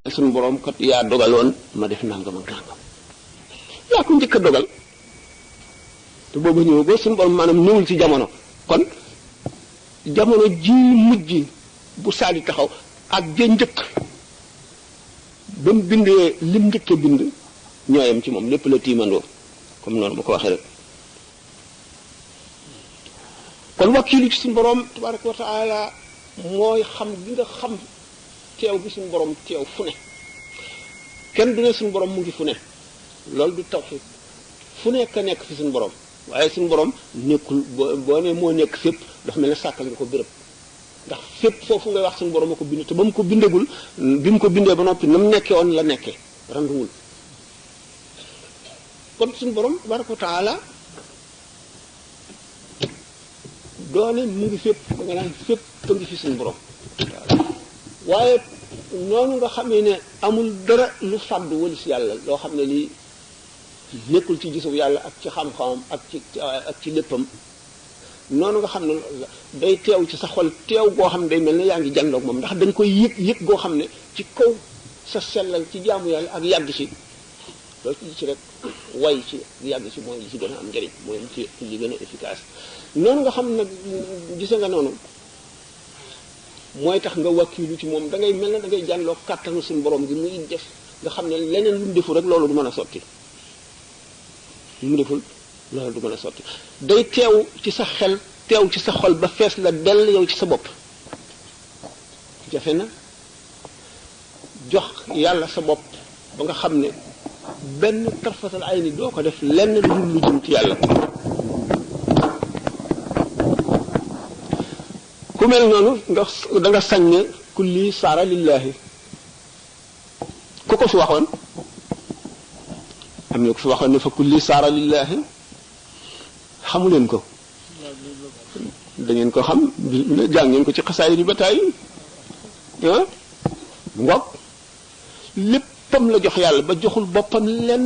suñu borom kat yaa dogaloon ma def nangam ak nangam yaa ko njëkk a dogal te boobu ñëw ba suñu borom maanaam ñëwul ci jamono kon jamono ji mujj bu saali taxaw ak ja njëkk ba mu bindee lim njëkk a bind ñooyam ci moom lépp la tiimandoo comme noonu ma ko waxee rek kon wakkiilu ci suñu borom tabaraka wa taala mooy xam gi nga xam teew bi suñu borom teew fu ne kenn du ne suñu borom mu ngi fu ne loolu du tawxiid fu nekk a nekk fi suñu borom waaye suñu borom nekkul boo ne moo nekk fépp dafa mel ne sàkkal nga ko béréb ndax fépp foofu ngay wax suñu borom a ko bind te ba mu ko bindagul bi mu ko bindee ba noppi na mu nekkee woon la nekkee randuwul kon suñu borom tabaraka wa taala doone mu ngi fépp da nga naan fépp a ngi fi suñu borom waaye noonu nga xamee ne amul dara lu fàddu walis yàlla loo xam ne lii nekkul ci gisu yàlla ak ci xam-xamam ak ci léppam noonu nga xam ne day teew ci sa xol teew goo xam ne day mel ne yaa ngi jàndoog moom ndax dañ koy yëg goo xam ne ci kaw sa sellal ci jaamu yàlla ak yàgg ci loolu ci rek way ci yàgg ci mooy li ci gën a am njëriñ mooy ci li gën a efficace noonu nga xam ne gise nga noonu mooy tax nga wakkiilu ci moom da ngay mel ne da ngay jànloo kàttanu suñu borom gi muy def nga xam ne leneen lu mu deful rek loolu du mën a sotti lu mu deful loolu du mën a sotti day teew ci sa xel teew ci sa xol ba fees la dell yow ci sa bopp jafe na jox yàlla sa bopp ba nga xam ne benn tarfatal ay ni doo ko def lenn lu dul lu jëm ci yàlla ku mel noonu da nga sañ ne kulli saara lillahi ku ko fi waxoon am na ko fi waxoon ne fa kulli saara lillahi xamuleen ko da ngeen ko xam jàng ngeen ko ci xasaay yi ba tàyyi ah ngoog léppam la jox yàlla ba joxul boppam lenn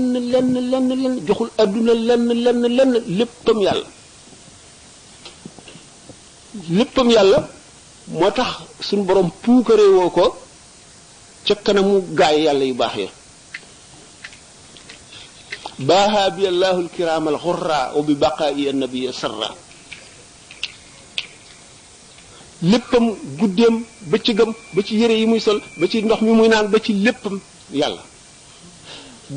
joxul adduna lenn léppam yàlla léppam yàlla moo tax suñu borom puukaree woo ko ca kanamu gaay yàlla yu baax ya baaha bi allahu alkiram alxurra wa bi baqaa'i annabiya sarra léppam guddeem bëccëgam ba ci yére yi muy sol ba ci ndox mi muy naan ba ci léppam yàlla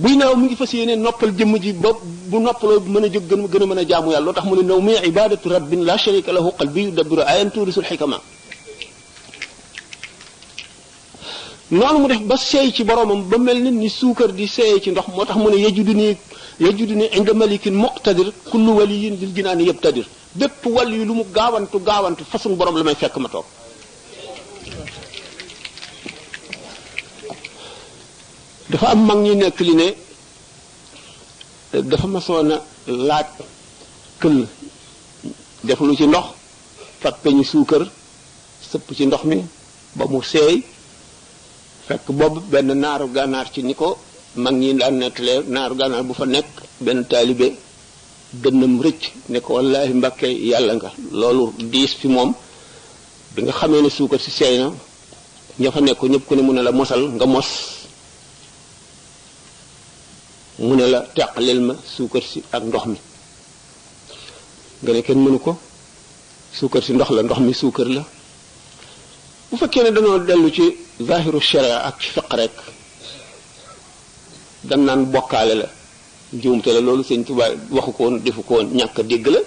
buy naaw mi ngi fas yéene noppal jëmm ji ba bu noppaloo mën a jóg gën a mën a jaamu yàlla loo tax mu ne naw mi ibadatu rabbin la sharika lahu qalbi yudabbiru ayan turisul xikama noonu mu def ba seey ci boromam ba mel ni suukar di seey ci ndox moo tax mu ne yajuduni inda malikin muqtadir kullu waliyin lil jinaani yabtadir bépp wàll yu lu mu gaawantu façon borom la may fekk ma toog dafa am mag ñi nekk li ne dafa masoon a laaj këll def lu ci ndox fat peñu suukar sëpp ci ndox mi ba mu seey fekk boobu benn naaru gànnaar ci ni ko mag ñi daan nettalee naaru gànnaar bu fa nekk benn taalibe dënnam rëcc ne ko wallaahi Mbàkke yàlla nga loolu diis fi moom bi nga xamee ne suukar si seey na ña fa nekk ñëpp ku ne mu ne la mosal nga mos mu ne la teqaleel ma suukar si ak ndox mi nga ne kenn mënu ko suukar si ndox la ndox mi suukar la bu fekkee ne dañoo dellu ci zahiru sharia ak ci fiq rek dan naan bokkaale la njuumte la loolu Sëñ Tuubaa waxu ko woon defu ko woon ñàkk a dégg la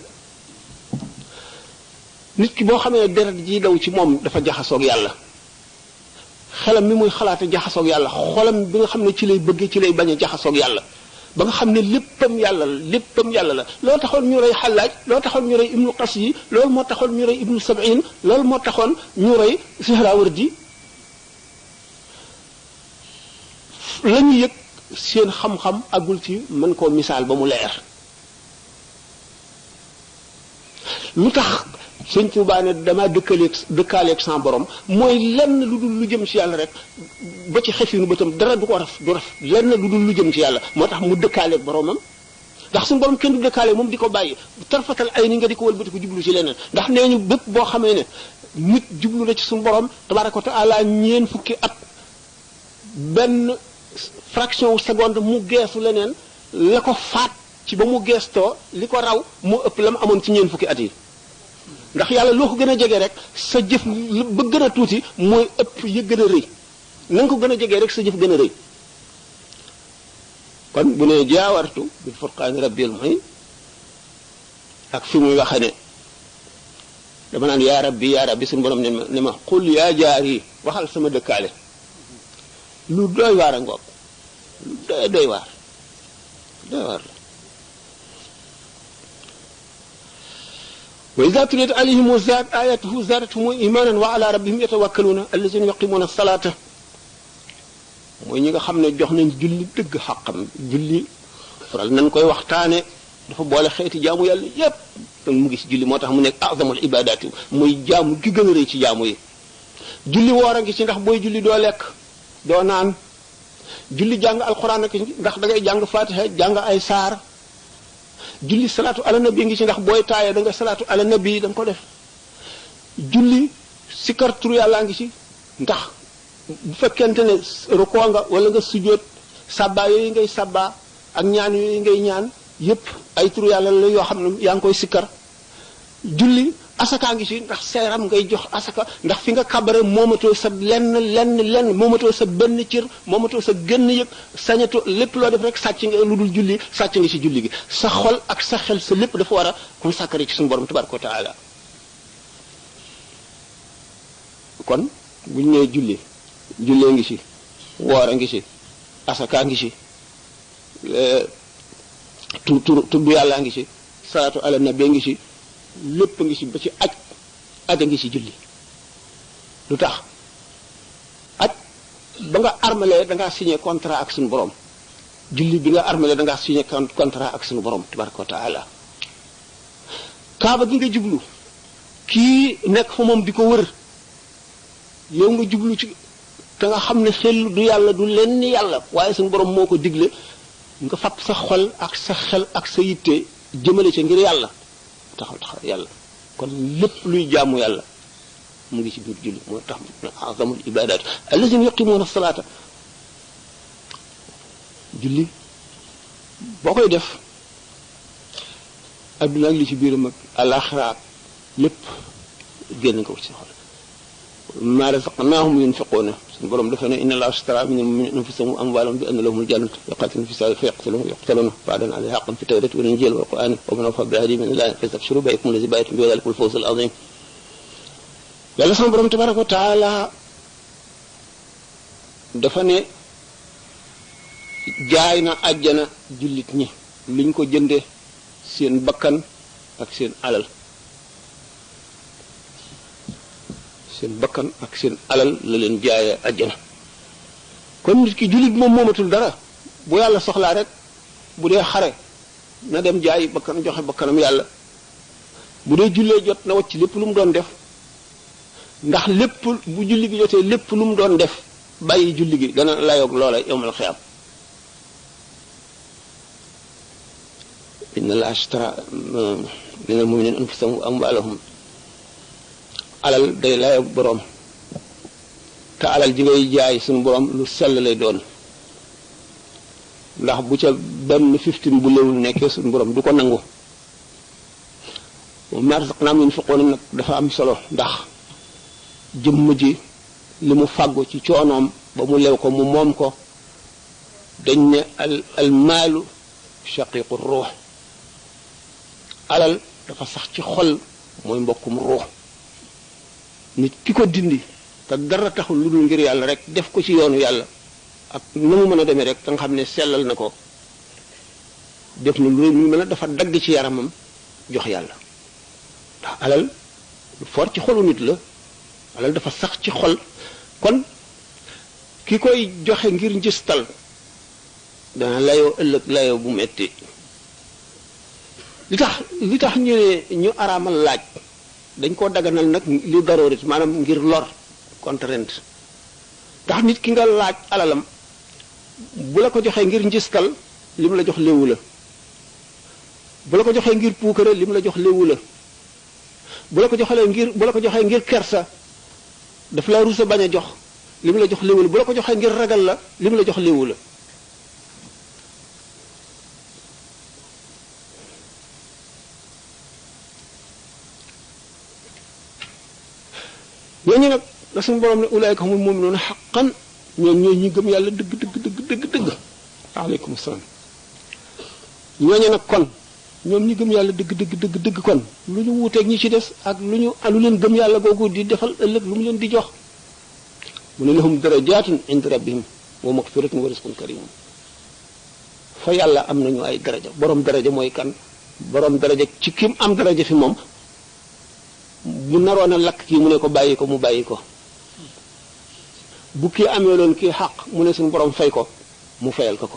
nit ki boo xamee deret ji daw ci moom dafa jaxasoog yàlla xelam mi muy xalaate jaxasoog yàlla xolam bi nga xam ne ci lay bëgg ci lay bañ a jaxasoog yàlla ba nga xam ne léppam yàlla la loo taxoon ñu rey Xallaaj loo taxoon ñu rey ibnu Qas yi loolu moo taxoon ñu rey ibnu Sab'in loolu moo taxoon ñu rey Sihrawardi la ñu yëg seen xam-xam agul ci mën koo misaal ba mu leer lu tax Sëñ Tuubaa ne dama dëkkaaleeg sans borom mooy lenn lu dul lu jëm ci yàlla rek ba ci xefinu bëtam dara du ko raf lenn lu dul lu jëm ci yàlla moo tax mu dëkkaaleeg boromam ndax suñu borom kenn du dëkkaale moom di ko bàyyi tarfatal ay ni nga di ko wëlbati ko jublu ci leneen ndax nee ñu bépp boo xamee ne nit jublu na ci suñu borom tabaaraka wa taala ñeen fukki at benn fraction seconde mu geesu leneen la ko faat ci ba mu geestoo li ko raw moo ëpp la mu amoon ci ñeent fukki at yi ndax yàlla loo ko gën a jege rek sa jëf ba gën a tuuti mooy ëpp ya gën a rëy na nga ko gën a jegee rek sa jëf gën a rëy kon bu ne jaawartu bil furqaani rabbil muhin ak fi muy waxe ne dama naan yaa rabbi suñu borom ne ma xul yaa jaar yi waxal sama dëkkaale lu doy waar a ngoog lu doy waar la wa iza tuliyat alayhim ayatuhu zaadathum imanan wa ala rabbihim yatawakkaluna allazina yuqimuna salata mooy ñi nga xam ne jox nañ julli dëgg xaqam julli faral nañ koy waxtaane dafa boole xeeti jaamu yàlla yépp te mu ngi ci julli moo tax mu nekk azamul ibadaati muy jaamu gi gën a rëy ci jaamu yi julli woor a ngi ci ndax booy julli doo lekk doo naan julli jàng alxuraan ak ndax da ngay jàng fatiha jàng ay saar julli salaatu ala nabi ngi ci ndax booy taayee da nga salaatu ala nabi da nga ko def julli sikar tur yàllaa ngi ci ndax bu fekkente ne rukoo nga wala nga sujjóot sabba yooyu ngay sabba ak ñaan yooyu ngay ñaan yépp ay tur yàlla la yoo xam ne yaa ngi koy sikkar julli asaka ngi ci ndax seeram ngay jox asaka ndax fi nga kabare moomatoo sa lenn moomatoo sa benn cër moomatoo sa gën yëg sañatoo lépp loo def rek sàcc nga lu dul julli sàcc nga ci julli gi sa xol ak sa xel sa lépp dafa war a consacré ci suñu borom tabaraka wa taala kon bu ñu nee jullee ngi ci woor a ngi ci asaka ngi ci tudd yàllaa ngi ci salaatu ala nabi ngi ci lépp ngi ci ba ci aj a ngi ci julli lu tax aj ba nga armalee da ngaa signé contrat ak suñu borom julli bi nga armalee da ngaa signé contrat ak suñu borom tabaraka wa taala kaaba gi nga jublu kii nekk fa moom di ko wër yow nga jublu ci te nga xam ne xel du yàlla du lenn yàlla waaye suñu borom moo ko digle nga fab sa xol ak sa xel ak sa yitte jëmale ca ngir yàlla taxaw yàlla kon lépp luy jaamu yàlla mu ngi ci biir julli moo tax azamul ibadat allazina yuqimuna salata julli boo koy def adduna ak li ci biiram ak alaxira lépp génn nga ko ci xol ma razaqnahum yunfiquna suñu borom dafa ne inna allaha ashtara min al-mu'minina anfusahum wa amwalahum bi anna lahumul jannata yuqatiluna fi sabilihi fayaqtuluna wa'dan alayhi haqqan fi tawrati wal injili wal qur'ani wa man awfa bi ahdihi min allahi fastabshiru bikum allazi bay'atum bihi wa dhalikal fawz al-'azim yàlla sama borom tabaraka wa taala dafa ne jaay na àjjana jullit ñi liñ ko jënde seen bakkan ak seen alal seen bakkan ak seen alal la leen jaayee àjjana kon nit ki jullit moom moomatul dara bu yàlla soxlaa rek bu dee xare na dem jaay bakkan joxe bakkanam yàlla bu dee jullee jot na wacc lépp lu mu doon def ndax lépp bu julli gi jotee lépp lu mu doon def bàyyi julli gi dana layoog loola yawmal xiyaam inna allaha ashtara minal mu'minina anfusahum wa amwalahum alal day layoog boroom te alal ji ngay jaay suñu boroom lu sell lay doon ndax bu ca benn 15 bu léwul nekkee suñu boroom du ko nangu mimmaa razaqnaahum yunfiquun nag dafa am solo ndax jëmm ji li mu fàggu ci coonoom ba mu lew ko mu moom ko dañ ne al maalu shaqiiqu ruux alal dafa sax ci xol mooy mbokkum ruux nit ki ko dindi te dara taxul lu dul ngir yàlla rek def ko ci yoonu yàlla ak na mu mën a demee rek te nga xam ne sellal na ko def na lu mën a dafa dagg ci yaramam jox yàlla ndax alal lu fort ci xolu nit la alal dafa sax ci xol kon ki koy joxe ngir njistal dana layoo ëllëg layoo bu metti li tax ñu ne ñu araamal laaj dañ koo daganal nag li daroorit maanaam ngir lor contrainte ndax nit ki nga laaj alalam bu la ko joxee ngir njistal li mu la jox léwu la bu la ko joxee ngir puukare li mu la jox léwu la bu la ko joxee ngir kersa daf la rusa bañ a jox li mu la jox léwu la bu la ko joxee ngir ragal la li mu la jox léwu la ñooñu nag la suñu borom ne ulaayka humul mu'minuuna haqqan ñoom ñooy ñi gëm yàlla dëgg aleykum salaam ñooñu nag kon ñoom ñi gëm yàlla dëgg kon lu ñu wuuteeg ñi ci des ak lu leen gëm yàlla googu di defal ëllëg lu mu leen di jox mu ne lahum darajaatun inda rabbihim wa maghfiratun wa rizqun karim fa yàlla am nañu ay daraja borom daraja mooy kan borom daraja ci kim am daraja fi moom bu naroon a lakk kii mu ne ko bàyyi ko mu bàyyi ko bu kii amee loon kii xaq mu ne suñu borom fay ko mu fayal ko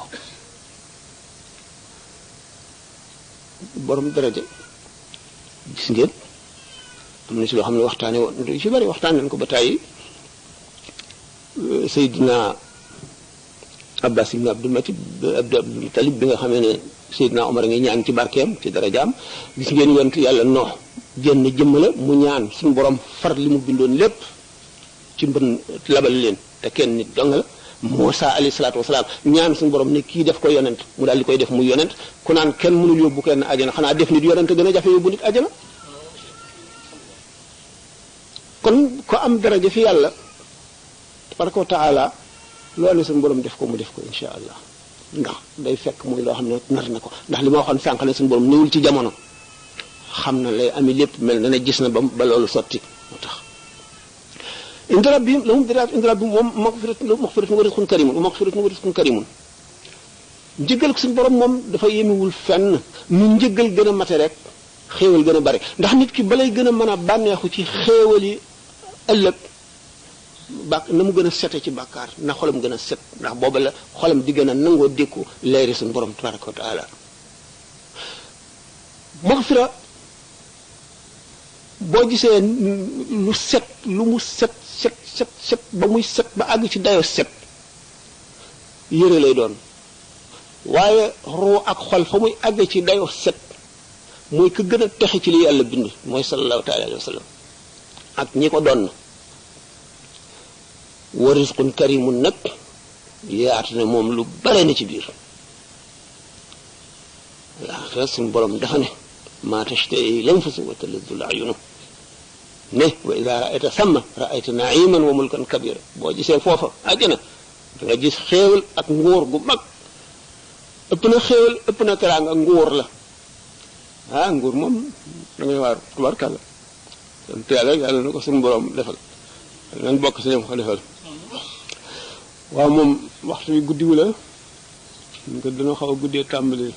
borom daraja gis ngeen am na si loo xam ne waxtaane woon du ci bari waxtaan nañ ko ba tàyyi Seydina Abbas ibn Abdul Muttalib bi nga xamee ne Seydina Omar a ngi ñaan ci barkeem ci darajaam gis ngeen yonent yàlla Noox jenn jëmm la mu ñaan suñu borom far li mu bindoon lépp ci mbën labal leen te kenn nit dong la Muusaa alayhi salaatu wasalaam ñaan suñu borom ne kii def ko yonent mu daal di koy def muy yonent ku naan kenn mënul yóbbu kenn ajana xanaa def nit yonent gën a jafe yóbbu nit ajana kon ko am daraja fi yàlla tabaraka wa taala loolu suñu borom def ko mu def ko insha allah ndax day fekk muy loo xam ne nar na ko ndax li ma waxoon sànq ne suñu borom néewul ci jamono xam na lay ami lépp mel na ne gis na ba loolu sotti moo tax inda rabbihim lahum darajaatun inda rabbihim moom maghfiratun wa rizqun karimun maghfiratun wa rizqun karimun njëggal ko suñu borom moom dafa yemewul fenn nu njëggal gën a mate rek xéewal gën a bare ndax nit ki balay gën a mën a bànneexu ci xéewal yi ëllëg na mu gën a sete ci bàkkaar na xolam gën a set ndax booba la xolam di gën a nangoo dékku leeri suñu borom tabaraka wa taala maghfira boo gisee lu set lu mu set ba muy set ba àgg ci dayo set yére lay doon waaye ruu ak xol fa muy àgg ci dayo set mooy ko gën a texe ci li yàlla bind mooy sallallahu taala alayhi wa sallam ak ñi ko doon wa rizqun karimun nag yaatu ne moom lu bare na ci biir waaw suñu borom dafa ne maa tashtahi l-anfusu wa talazzu l-a'yunu ne wa ida raayta samma raayta naiman wa mulkan kabira boo gisee foofa àjjana da nga gis xéewal ak nguur gu mag ëpp na xéewal ëpp na teraanga ak nguur la nguur moom da ngay waar tubarkàlla sant yàlla na ko suñu borom defal nañ bokk si ñoom ko defal waaw moom waxtu wi guddiwu la ñu ko dana xaw a guddee tàmbali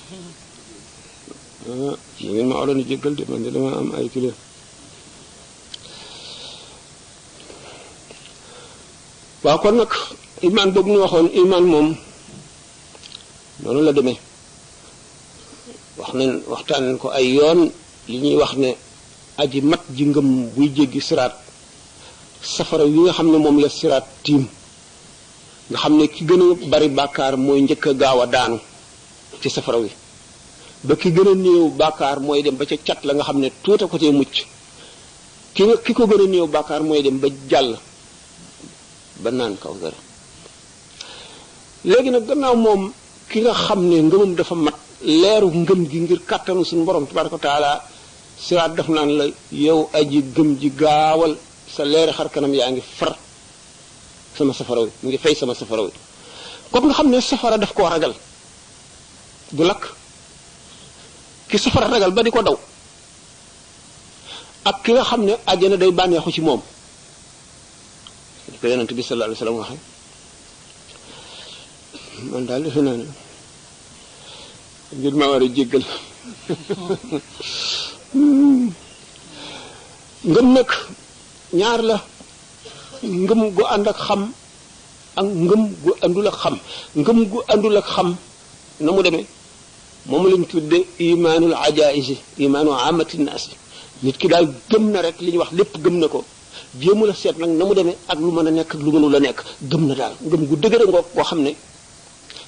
mu ngeen ma waroon a jéggal de man de dama am ay kilo waaw kon nag iman boobu ñu waxoon iman moom noonu la demee waxtaan nañ ko ay yoon li ñuy wax ne aji mat ji ngëm buy jéggi siraat safara wi nga xam ne moom la siraat tiim nga xam ne ki gën a bari bàkkaar mooy njëkk a gaaw a daanu ci safara wi ba ki gën a néew bàkkaar mooy dem ba ca cat la nga xam ne tuuta ko tee mucc ki ko gën a néew bàkkaar mooy dem ba jàll ba naan kaw dara léegi nag gannaaw moom ki nga xam ne ngëmam dafa mat leeru ngëm gi ngir kàttanu suñu borom tabaraka wa taala siraat daf naan la yow aji gëm ji gaawal sa leeri xar kanam yaa ngi far sama safara wi mu ngi fay sama safara wi kooku nga xam ne safara daf koo ragal du lakk ki safara ragal ba di ko daw ak ki nga xam ne àjjana day bànneexu ci moom di ko yonent bi sallallahu alayhi wasallam waxe man daal defe naa ne ngir ma war a jéggal ngëm nag ñaar la ngëm gu ànd ak xam ak ngëm gu àndul ak xam ngëm gu àndul ak xam na mu demee moom lañ tudde imaanul ajaïsi imaanu amati naasi nit ki daal gëm na rek li ñuy wax lépp gëm na ko jéemu la seet nag na mu demee ak lu mën a nekk ak lu mënul a nekk gëm na daal ngëm gu dëgëra ngoog koo xam ne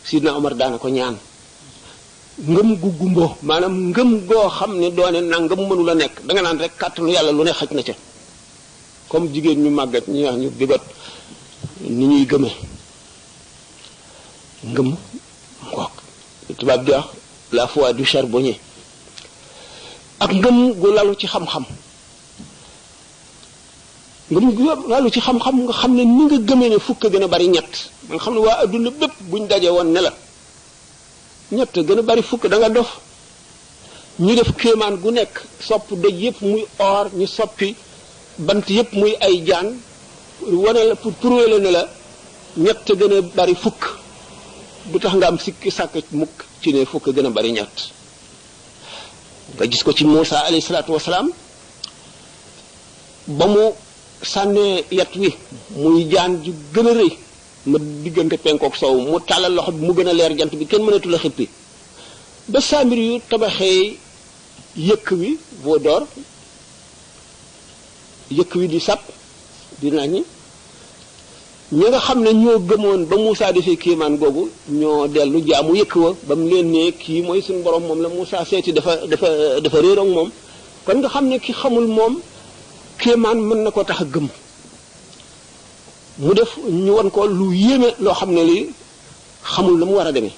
Sidna Omar daana ko ñaan ngëm gu gumbo maanaam ngëm goo xam ne doone nangam mënul a nekk da nga naan rek kàttanu yàlla lu ne xaj na ca comme jigéen ñu màggat ñi wax ñu bigot ni ñuy gëme ngëm ngoog tubaab di wax la foi du charbonnier ak ngëm gu lalu ci xam-xam ngëm gu lalu ci xam-xam nga xam ne ni nga gëmee ne fukk gën a bari ñett nga xam ne waa adduna bépp buñ daje woon ne la ñett gën a bari fukk da nga dof ñu def kéemaan gu nekk sopp doj yëpp muy or ñu soppi bant yëpp muy ay jaan wane la pour prouver la ne la ñett gën a bari fukk du tax nga am sikki sàkk mukk ci ne fukk gën a bari ñett nga gis ko ci Muusa alayhi salaatu wasalaam ba mu sànnee yat wi muy jaan ju gën a rëy ma diggante penkook soow mu tàllal loxo bi mu gën a leer jant bi kenn mënatu la xippi ba saamir yu tabaxee yëkk wi boo door yëkk wi di sàpp di naññi ñi nga xam ne ñoo gëmoon ba Moussa defee kéemaan googu ñoo dellu jaamu yëkk wa ba mu leen ne kii mooy suñu borom moom la Moussa seeti dafa réer ak moom kon nga xam ne ki xamul moom kéemaan mën na ko tax a gëm mu def ñu won ko lu yéeme loo xam ne lii xamul na mu war a demee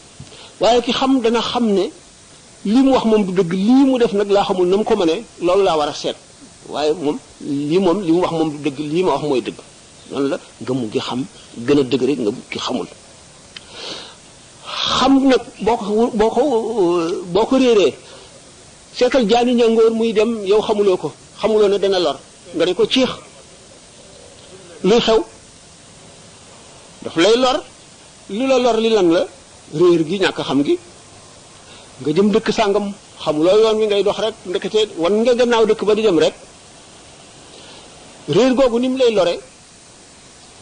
waaye ki xam dana xam ne lii mu wax moom du dëgg lii mu def nag laa xamul na mu ko mënee loolu laa war a seet waaye moom li mu wax moom du dëgg lii ma wax mooy dëgg noonu la ngëmu gi xam gën a dëgg rek nga ki xamul xam nag boo ko réeree seetal jaani ñangoor muy dem yow xamuloo ne dana lor nga ne ko ciix luy xew daf lay lor li la lor li lan la réer gi ñàkk xam gi nga jëm dëkk sàngam xamuloo yoon wi ngay dox rek ndekete wan nga gannaaw dëkk ba di dem rek réer googu ni mu lay lore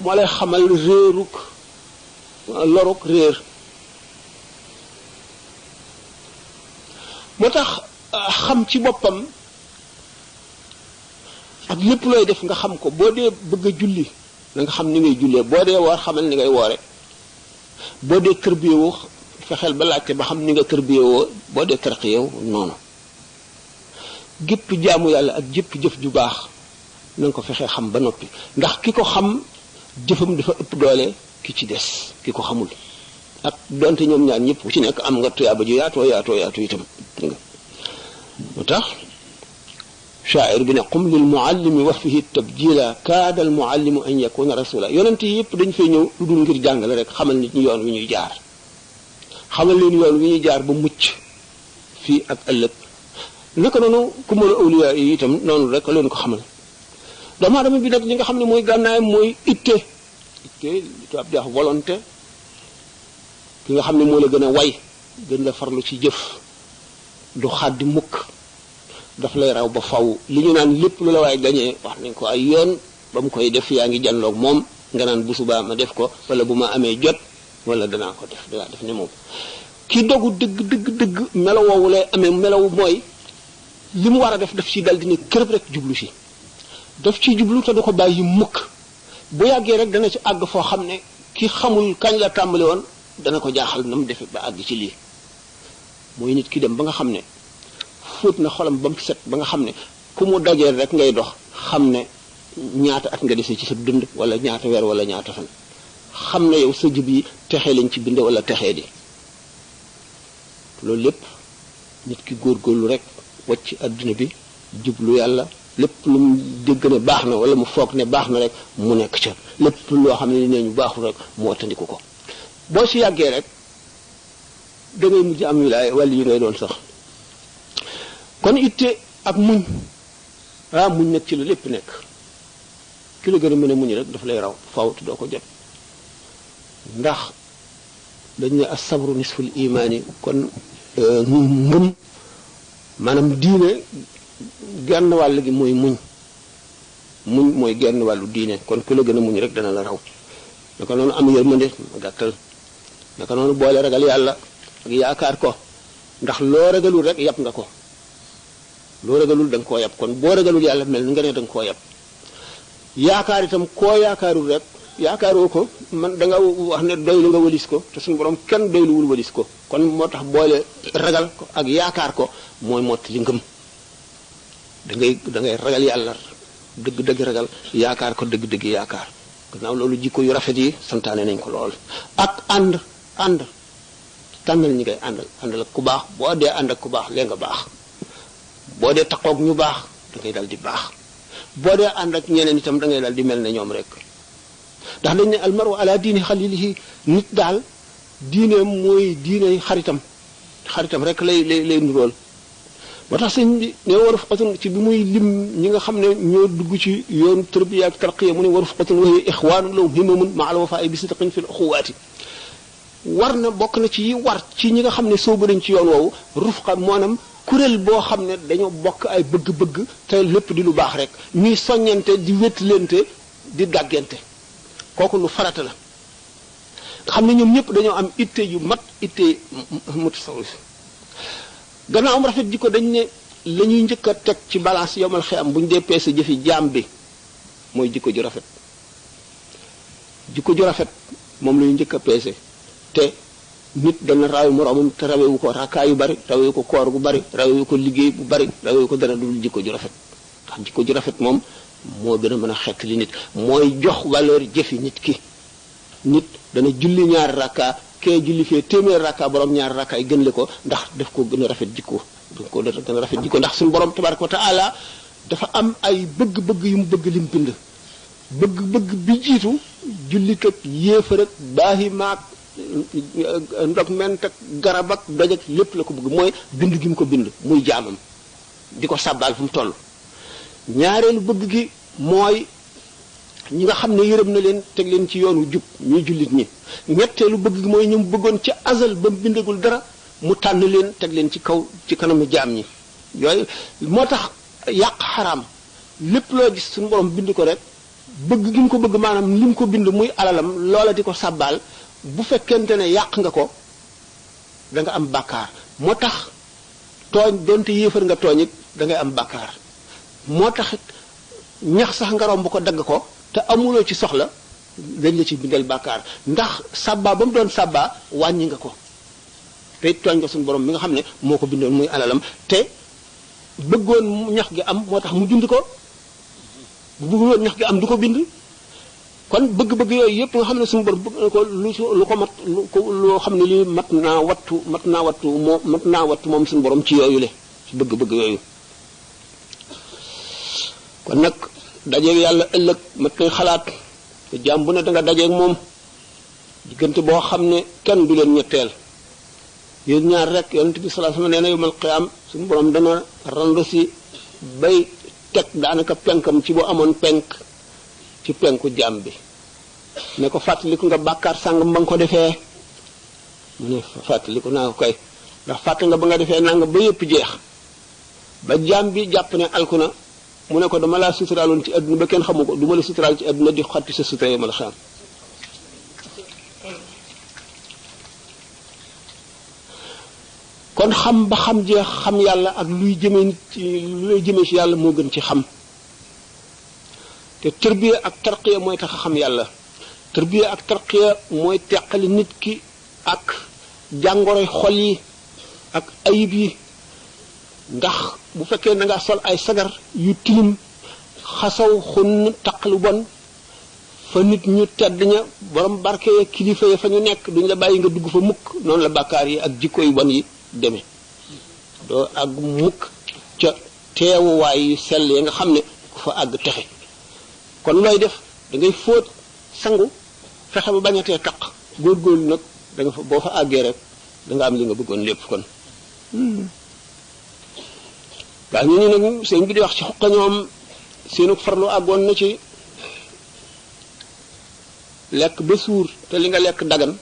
moo lay xamal loruk réer moo tax xam ci boppam ak lépp looy def nga xam ko boo dee bëgg a julli na nga xam ni ngay jullee boo dee woor xamal ni ngay woore boo dee tërbiyewu fexeel ba laajte ba xam ni nga tërbiyewoo boo dee tarqiyewu noonu gépp jaamu yàlla ak jëpp jëf ju baax na nga ko fexee xam ba noppi ndax ki ko xam jëfam dafa ëpp doole ki ci des ki ko xamul ak donte ñoom ñaar ñëpp ku ci nekk am nga tuyaaba ju yaatoo itam moo tax shaa'ir bi ne qum lil muallimi wa fihi tabjila kaada al muallimu an yakuna rasula yonent yi yëpp dañ fay ñëw lu dul ngir jàngale rek xamal nit ñi yoon wi ñuy jaar xamal leen yoon wi ñuy jaar ba mucc fii ak ëllëg naka noonu ku mën a awliya yi itam noonu rek leen ko xamal doomu aadama bi nag li nga xam ne mooy gànnaayam mooy itte li tubaab di wax volonté ki nga xam ne moo la gën a way gën la farlu ci jëf du xaddi mukk daf lay raw ba faw li ñu naan lépp lu la waaye gañee wax nañ ko ay yoon ba mu koy def yaa ngi janloog moom nga naan bu subaa ma def ko wala bu ma amee jot wala danaa ko def danaa def ne moom ki dogu dëgg melaw woowu lay amee melaw mooy li mu war a def daf ci dal dina kërëb rek jublu si daf ci jublu te du ko bàyyi mukk bu yàggee rek dana ci àgg foo xam ne ki xamul kañ la tàmbali woon dana ko jaaxal na mu defe ba àgg ci lii mooy nit ki dem ba nga xam ne fóot na xolam ba mu set ba nga xam ne ku mu dajeel rek ngay dox xam ne ñaata at nga dese ci sa dund wala ñaata weer wala ñaata fan xam ne yow sa jub yi texee lañ ci bind wala texee di loolu lépp nit ki góorgóorlu rek wacc adduna bi jublu yàlla lépp lu mu dégg ne baax na wala mu foog ne baax na rek mu nekk ca lépp loo xam ne nee ñu baaxul rek mu wattandiku ko boo ci yàggee rek da ngay mujj am wilaay wàll yi ngay doon sax kon itte ak muñ muñ nag ci la lépp nekk ki la gën a mën a muñ rek daf lay raw faaw te doo ko jot ndax dañ ne as-sabru nisful imaani kon ngëm maanaam diine genn wàll gi mooy muñ mooy genn wàllu diine kon ku la gën a muñ rek dana la raw naka noonu am yërmande ma gàttal naka noonu boole ragal yàlla ak yaakaar ko ndax loo ragalul rek yab nga ko loo ragalul da nga koo yab kon boo ragalul yàlla mel ni nga ne da nga koo yab yaakaar itam koo yaakaarul rek yaakaaroo ko man da nga wax ne doylu nga walis ko te suñu borom kenn doyluwul walis ko kon moo tax boole ragal ko ak yaakaar ko mooy mottali ngëm da ngay ragal yàlla dëgg-dëgg ragal yaakaar ko dëgg-dëgg yaakaar gannaaw loolu jikko yu rafet yi santaane nañ ko lool ak ànd tànnal ñi ngay àndal ak ku baax boo dee ànd ak ku baax lee nga baax boo dee taqoog ñu baax da ngay dal di baax boo dee ànd ak ñeneen itam da ngay dal di mel ne ñoom rek ndax dañ ne almaru ala diini xalilihi nit daal diineem mooy diine xaritam rek lay nuróol moo tax sëñ bi ne waruf xotun ci bi muy lim ñi nga xam ne ñoo dugg ci yoonu tarbiya ak tarqiya mu ne waruf xotun waxi ixwaanu lahum himamun ma al wafa'i bi sidqin fi l uxuwaati war na bokk na ci yi war ci ñi nga xam ne soobu nañ ci yoon woowu rufqa maanaam kuréel boo xam ne dañoo bokk ay bëgg-bëgg te lépp di lu baax rek ñuy soññante di wétlente di dàggante kooku lu farata la xam ne ñoom ñëpp dañoo am itte yu mat itte mutasawwif gannaaw am rafet jikko dañ ne la ñuy njëkk a teg ci balance yomal xiyam bu ñu dee peese jëfi jaam bi mooy jikko ju rafet jikko ju rafet moom la ñuy njëkk a peese te nit dana rawe moroomam te rawewu ko rakkaa yu bari rawewu ko koor gu bari rawewu ko liggéey bu bari rawewu ko dara dul jikko ju rafet ndax jikko ju rafet moom moo gën a mën a xett li nit mooy jox valeur jëfi nit ki nit dana julli ñaari rakkaa kee julli fee téeméer rakkaa borom ñaari rakkaa yi gën le ko ndax daf ko gën a rafet jikko daf ko gën a rafet jikko ndax suñu borom tabaraka wa taala dafa am ay bëgg-bëgg yu mu bëgg lim bind bëgg-bëgg bi jiitu jullit ak yéefar ak baahimaak ndog ment ak garab ak doj ak lépp la ko bëgg mooy bind gi mu ko bind muy jaamam di ko sàbbaal fu mu toll ñaareelu bëgg gi mooy ñi nga xam ne yërëm na leen teg leen ci yoonu jub ñuy jullit ñi ñetteelu bëgg gi mooy ñu bëggoon ci azal ba mu bindagul dara mu tànn leen teg leen ci kaw ci kanamu jaam ñi yooyu moo tax yàq xaraam lépp loo gis suñu borom bind ko rek bëgg gi mu ko bëgg maanaam li mu ko bind muy alalam loola di ko sàbbaal bu fekkente ne yàq nga ko da nga am bàkkaar moo tax tooñ donte yéefar nga tooñ it da ngay am bàkkaar moo tax ñax sax nga romb ko dagg ko te amuloo ci soxla dañ la ci bindal bàkkaar ndax sàbbaa ba mu doon sàbbaa wàññi nga ko te tooñ nga suñu borom mi nga xam ne moo ko bindoon muy alalam te bëggoon ñax gi am moo tax mu bind ko bu bëggoon ñax gi am du ko bind kon bëgg-bëgg yooyu yëpp nga xam ne suñu borom bëgg na ko lu ko mat loo xam ne lii mat naa wattu moom suñu borom ci yooyu le ci bëgg-bëgg yooyu kon nag dajeeg yàlla ëllëg mat nay xalaat te jaam bu ne da nga dajeeg moom diggante boo xam ne kenn du leen ñetteel yéen ñaar rek yonent bi sallallahu alayhi wasallam nee na yawmal qiyaam suñu borom dana randu si bay teg daanaka penkam ci bu amoon penk ci penku jaam bi ne ko fàttaliku nga bàkkaar sàngam ba nga ko defee mu ne fàttaliku naa ko kay ndax fàtte nga ba nga defee nanga ba yëpp jeex ba jaam bi jàpp ne alku na mu ne ko dama laa suturaaloon ci àdduna ba kenn xamu ko du ma la suturaal ci àdduna di xatti sa sutura ma la xam kon xam ba xam jeex xam yàlla ak luy jëme nit lu lay jëme ci yàlla moo gën ci xam te tarbiya ak tarqiya mooy tax a xam yàlla tarbiya ak tarqiya mooy teqali nit ki ak jàngoroy xol yi ak ayib yi ndax bu fekkee da nga sol ay sagar yu tilim xasaw xun taq lu bon fa nit ñu tedd ña borom barke ya kilifa ya fa ñu nekk duñ la bàyyi nga dugg fa mukk noonu la bàkkaar yi ak jikko yu bon yi demee doo àgg mukk ca teewuwaay yu sell ya nga xam ne ku fa àgg texe kon looy def da ngay fóot sangu fexe ba bañatee taq góorgóorlu nag da nga fa boo fa àggee rek da nga am li nga bëggoon lépp kon gaa ñu ni nag sëñ bi di wax ci xuqa ñoom seenu farlu àggoon na ci lekk ba suur te li nga lekk dagan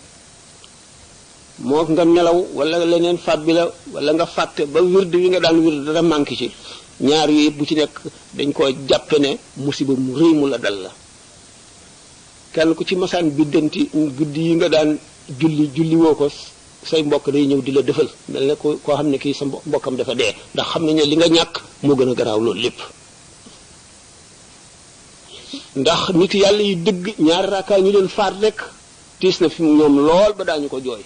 moo nga nelaw wala leneen faat bi la wala nga fàtte ba wird wi nga daan wird dara manqué ci ñaar yu yëpp bu ci nekk dañ koo jàppe ne musiba mu rëy mu la dal la kenn ku ci masaan biddanti guddi yi nga daan julli woo ko say mbokk day ñëw di la defal mel ne koo xam ne kii sa mbokkam dafa dee ndax xam nañ ne li nga ñàkk moo gën a garaaw loolu lépp ndax nit yàlla yi dëgg ñaari raakaa ñu leen faat rek tiis na fi ñoom lool ba daañu ko jooy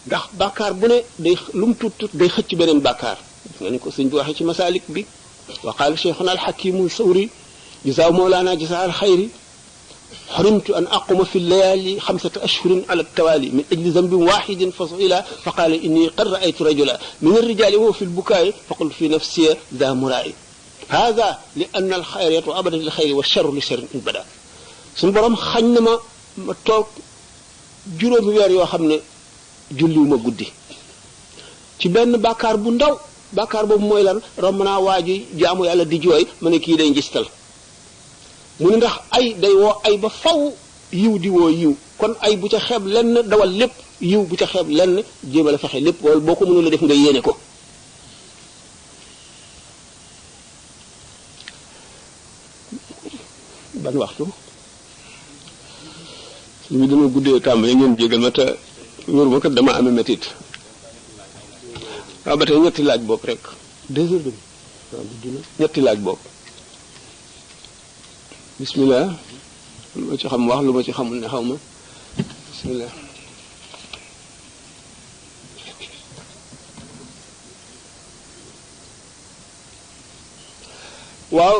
ndax bàkkaar bu ne day lu mu tuut tuut day xëcc beneen bàkkaar nga ni ko sëñ bi waxee ci masalik bi wa qaala cheikhuna alxakimu sawri jazaa mawlana jazaa alxayri حرمت أن أقوم في الليالي 5 أشهر على التوالي من أجل ذنب واحد فسئل فقال إني قد رأيت رجلا من الرجال وهو في البكاء فقلت في نفسي ذا مرائي هذا لأن الخير يطوى أبدا للخير والشر لشر إن بدا suñu borom xañ na ma toog juróomi weer yoo xam ne julliwuma guddi ci benn bàkkaar bu ndaw bàkkaar boobu mooy lan romb naa waa ji jaamu yàlla di jooy ma ne kii day ngistal mu ne ndax ay day woo ay ba faw yiw di woo yiw kon ay bu ca xeeb lenn dawal lépp yiw bu ca xeeb lenn jéemal a fexe lépp wala boo ko mënul a def nga yéene ko ban waxtu li mu dama guddee tàmbali ngeen jégal ma te wóoru ma kat dama amee métit waaw ba tey ñetti laaj bopp rek 2 heures demi waaw guddi na ñetti laaj bopp bismillah lu ma ci xam wax lu ma ci xamul ne xaw ma bismillah waaw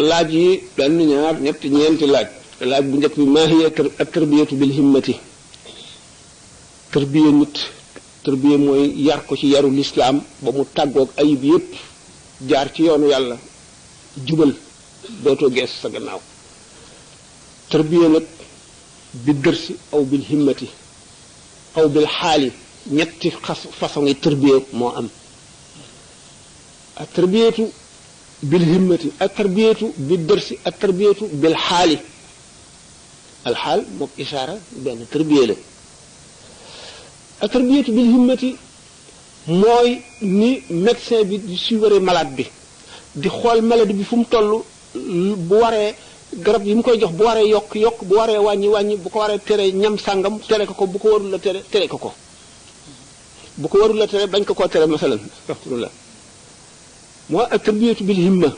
laaj yi benn ñaar ñetti ñeenti laaj bu njëkk bi maa hiya at-tarbiyatu bil himmati tarbiya nit tarbiya mooy yar ko ci yaru lislaam ba mu tàggoog ayib yépp jaar ci yoonu yàlla jubal dootoo gees sa gannaaw tarbiya nag bi dërsi aw bil himmati aw bil xaali ñetti façon yi tarbiya moo am at-tarbiyatu bil himmati at-tarbiyatu bi dërsi at-tarbiyatu bil xaali alxaal moom isaara benn tarbiya la at-tarbiyatu bil himmati mooy ni médecin bi di suivre malade bi di xool maladie bi fu mu toll bu waree garab yi mu koy jox bu waree yokk bu waree wàññi bu ko waree tere ñam sàngam tere ko bu ko warul la tere ko bu ko warul la tere bañ ko koo tere masalan astaghfirullah moo at-tarbiyatu bil himma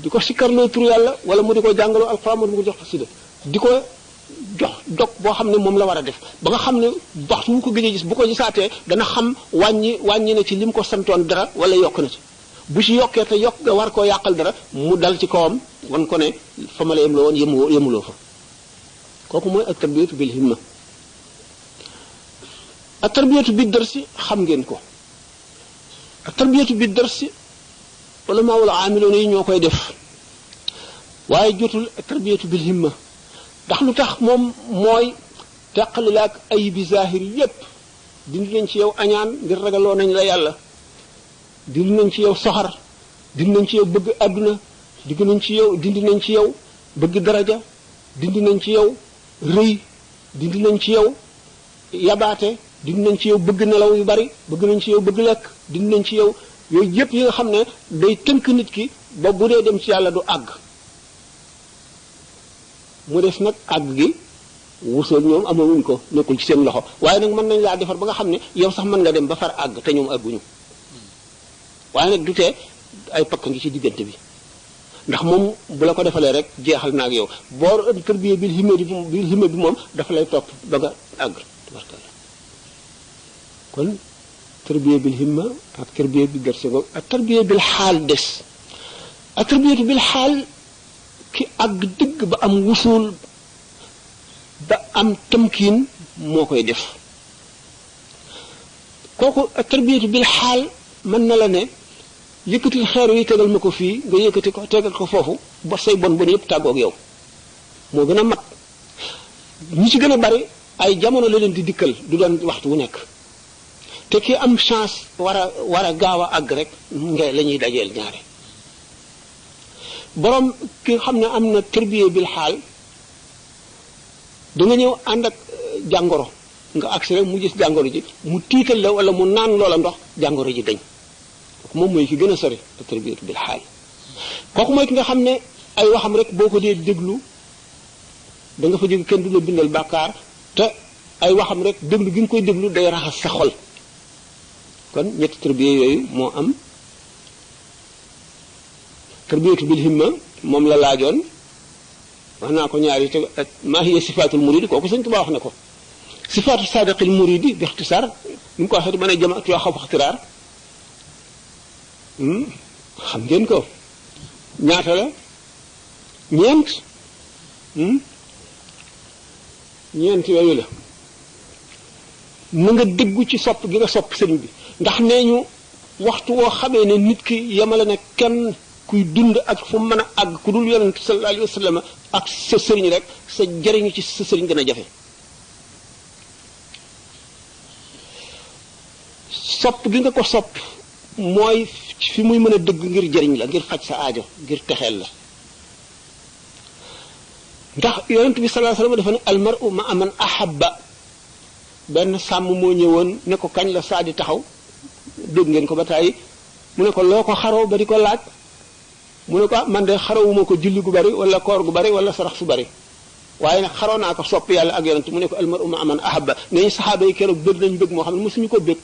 di ko sikkarloo tur yàlla wala mu di ko jàngaloo alxuraan mu di ko jox xasida di ko jox dog boo xam ne moom la war a def ba nga xam ne waxtu mu ko gëjee gis bu ko gisaatee dana xam wàññi na ci lim ko santoon dara wala yokk na ci bu ci yokkee te yokk nga war koo yàqal dara mu dal ci kawam wan ko ne fa ma la yem la woon yemuloo fa kooku mooy ak tarbiyatu bil himma ak tarbiyatu bi darsi xam ngeen ko ak tarbiyatu bi darsi wala maa wala aamiloon yi ñoo koy def waaye jotul ak tarbiyatu bil himma ndax lu tax moom mooy teqali la ak ayibi zahir yépp dindi nañ ci yow añaan ngir ragaloo nañ la yàlla dindi nañ ci yow soxar dindi nañ ci yow bëgg àdduna dindi nañ ci yow bëgg daraja dindi nañ ci yow rëy dindi nañ ci yow yabaate dindi nañ ci yow bëgg nelaw yu bari bëgg nañ ci yow bëgg lekk dindi nañ ci yow yooyu yépp yi nga xam ne day tënk nit ki ba bu dee dem ci yàlla du àgg mu des nag àgg gi wusool ñoom amaguñ ko nekkul ci seen loxo waaye nag mën nañ laa defar ba nga xam ne yow sax mën nga dem ba far àgg te ñoom àgguñu waaye nag du tee ay pakk ngi ci diggante bi ndax moom bu la ko defalee rek jeexal na ak yow boo tarbiya bil himma bi moom dafa lay topp ba nga àgg tabarkalla kon tarbiya bil himma ak tarbiya bi darse ko ak tarbiya bil xaal des ak tarbiyatu bil xaal ki àgg dëgg ba am wusul ba am tamkiin moo koy def kooku ak tarbiyatu bil xaal mën na la ne yëkkatil xeer yi tegal ma ko fii nga yëkkati ko tegal ko foofu ba say bon yëpp tàggoog yow moo gën a mat ñi ci gën a bari ay jamono la leen di dikkal du doon waxtu wu nekk te ki am chance war a gaaw a àgg rek nga la ñuy dajeel ñaare borom ki xam ne am na tarbiya bil xaal da nga ñëw ànd ak jàngoro nga agsi rek mu gis jàngoro ji mu tiital la wala mu naan loola ndox jàngoro ji dañ kooku moom mooy ki gën a sori tarbiyatu bil xaal kooku mooy ki nga xam ne ay waxam rek boo ko dee déglu da nga fa jóg kenn du la bindal bàkkaar te ay waxam rek déglu gi nga koy déglu day raxas sa xol kon ñetti tarbiya yooyu moo am tarbiyatu bil himma moom la laajoon wax naa ko ñaari te maa hiya sifaatul muridi kooku Sëñ Tuubaa wax na ko sifaatu saadiqil muridi bi ixtisaar ni mu ko waxee mën a jamaatu yoo xaw ixtiraar xam ngeen ko ñaata la ñeent ñeent yooyu la na nga dëggu ci sopp gi nga sopp sëriñ bi ndax nee ñu waxtu woo xamee ne nit ki yemale na kenn kuy dund ak fu mën a àgg ku dul yonent sallallahu alayhi wa sallam ak sa sëriñ rek sa jariñu ci sa sëriñ gën a jafe sopp gi nga ko sopp mooy fi muy mën a dëgg ngir jariñ la ngir faj sa aajo ngir texeel la ndax yonent bi sallallahu alayhi wa sallam dafa ne almaru ma aman ahabba benn sàmm moo ñëwoon ne ko kañ la saa di taxaw dégg ngeen ko ba tàyyi mu ne ko loo ko xaroo ba di ko laaj mu ne ko man de xarawuma ko julli gu bari wala koor gu bari wala sarax su bari waaye nag xaroo naa ko sopp yàlla ak yonent mu ne ko almaru ma aman ahabba nee ñu saxaaba yi keroog bëgg nañ bëgg moo xam ne mosuñu ko bëgg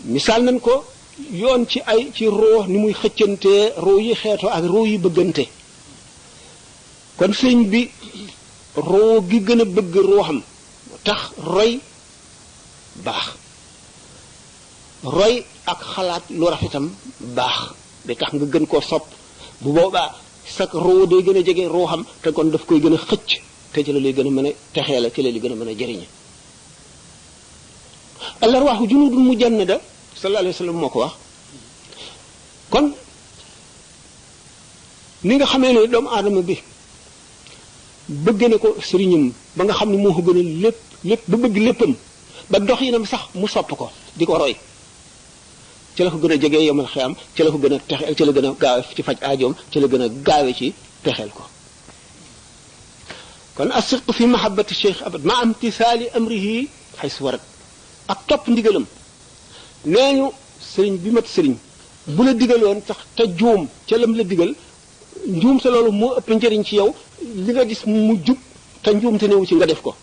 misaal nañ ko yoon ci ay ci roo ni muy xëccantee roo yi xeetoo ak roo yi bëggante kon sëñ bi roo gi gën a bëgg ruuxam tax roy baax roy ak xalaat lu rafetam baax day tax nga gën koo sopp bu boobaa sa roo day gën a jege ruuxam te kon daf koy gën a xëcc te ci la lay gën a mën a texee la ci la lay gën a mën a jëriñe al arwaahu junudun mujannada sallallahu alayhi wa sallam moo ko wax kon ni nga xamee ne doomu aadama bi bëgg na ko sëriñam ba nga xam ne moo ko gën a lépp ba bëgg léppam ba dox yi nam sax mu sopp ko di ko roy ci la ko gën a jege yomal xiyam ci la ko gën a texeel ci la gën a gaawe ci faj aajoom ci la gën a gaawe ci texeel ko kon as-sidq fi mahabbati cheikh abad ma imtisaali amrihi xaysu warat ak topp ndigalam nee ñu sëriñ bi mat sëriñ bu la digaloon sax te juum ca lam la digal njuum te loolu moo ëpp njëriñ ci yow li nga gis mu jub te njuum te newu ci nga def ko